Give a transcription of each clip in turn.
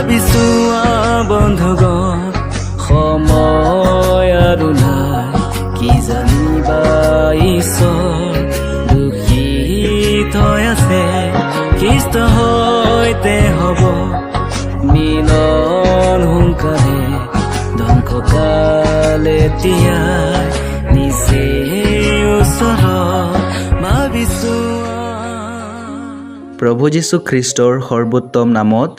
ভাবিছোৱা বন্ধুগণ, সময় আৰু নাই। কি জানিবা ঈশ্বৰ দোষী থৈ আছে, খ্ৰীষ্ট সৈতে হ'ব মিলন সোনকালে। ধ্বংসকাল এতিয়াই নিচেই ওচৰত, ভাবিছোৱা। প্ৰভু যীশু খ্ৰীষ্টৰ সৰ্বোত্তম নামত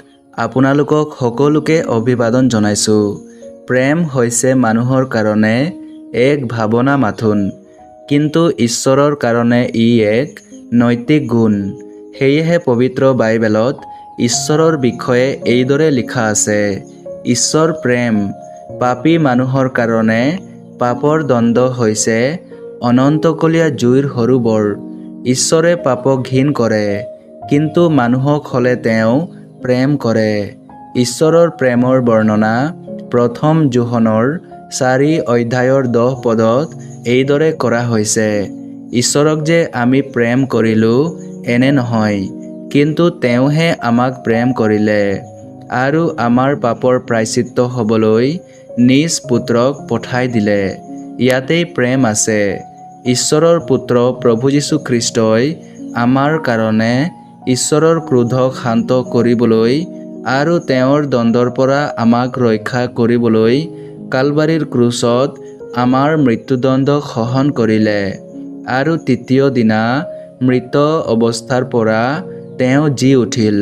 আপোনালোকক সকলোকে অভিবাদন জনাইছোঁ। প্ৰেম হৈছে মানুহৰ কাৰণে এক ভাৱনা মাথোন, কিন্তু ঈশ্বৰৰ কাৰণে ই এক নৈতিক গুণ। সেয়েহে পবিত্ৰ বাইবেলত ঈশ্বৰৰ বিষয়ে এইদৰে লিখা আছে, "ঈশ্বৰ প্ৰেম।" পাপী মানুহৰ কাৰণে পাপৰ দণ্ড হৈছে অনন্তকলীয়া জুইৰ সৰোবৰ। ঈশ্বৰে পাপক ঘিণ কৰে, কিন্তু মানুহক হ'লে তেওঁ প্ৰেম কৰে। ঈশ্বৰৰ প্ৰেমৰ বৰ্ণনা প্ৰথম যোহনৰ 4 অধ্যায়ৰ 10 পদত এইদৰে কৰা হৈছে, "ঈশ্বৰক যে আমি প্ৰেম কৰিলোঁ এনে নহয়, কিন্তু তেওঁহে আমাক প্ৰেম কৰিলে আৰু আমাৰ পাপৰ প্ৰায়শ্চিত্ত হ'বলৈ নিজ পুত্ৰক পঠাই দিলে।" ইয়াতেই প্ৰেম আছে। ঈশ্বৰৰ পুত্ৰ প্ৰভু যীশু খ্ৰীষ্টই আমাৰ কাৰণে ঈশ্বৰৰ ক্ৰোধক শান্ত কৰিবলৈ আৰু তেওঁৰ দণ্ডৰ পৰা আমাক ৰক্ষা কৰিবলৈ কালবাৰীৰ ক্ৰুচত আমাৰ মৃত্যুদণ্ড সহন কৰিলে আৰু তৃতীয় দিনা মৃত অৱস্থাৰ পৰা তেওঁ জী উঠিল।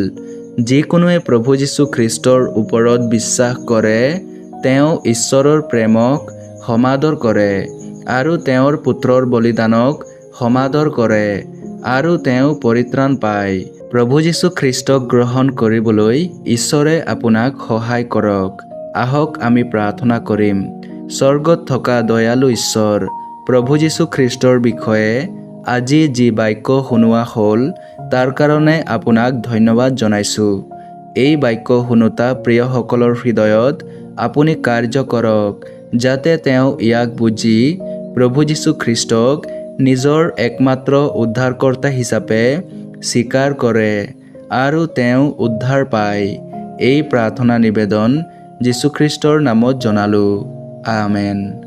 যিকোনোৱে প্ৰভু যীশু খ্ৰীষ্টৰ ওপৰত বিশ্বাস কৰে, তেওঁ ঈশ্বৰৰ প্ৰেমক সমাদৰ কৰে আৰু তেওঁৰ পুত্ৰৰ বলিদানক সমাদৰ কৰে আৰু তেওঁ পৰিত্ৰাণ পায়। প্ৰভু যীশু খ্ৰীষ্টক গ্ৰহণ কৰিবলৈ ঈশ্বৰে আপোনাক সহায় কৰক। আহক আমি প্ৰাৰ্থনা কৰিম। স্বৰ্গত থকা দয়ালু ঈশ্বৰ, প্ৰভু যীশু খ্ৰীষ্টৰ বিষয়ে আজি যি বাক্য শুনোৱা হ'ল, তাৰ কাৰণে আপোনাক ধন্যবাদ জনাইছোঁ। এই বাক্য শুনোতা প্ৰিয়সকলৰ হৃদয়ত আপুনি কাৰ্য কৰক, যাতে তেওঁ ইয়াক বুজি প্ৰভু যীশু খ্ৰীষ্টক নিজৰ একমাত্ৰ উদ্ধাৰকৰ্তা হিচাপে স্বীকাৰ কৰে আৰু তেওঁ উদ্ধাৰ পায়। এই প্ৰাৰ্থনা নিবেদন যীশুখ্ৰীষ্টৰ নামত জনালোঁ। আমেন।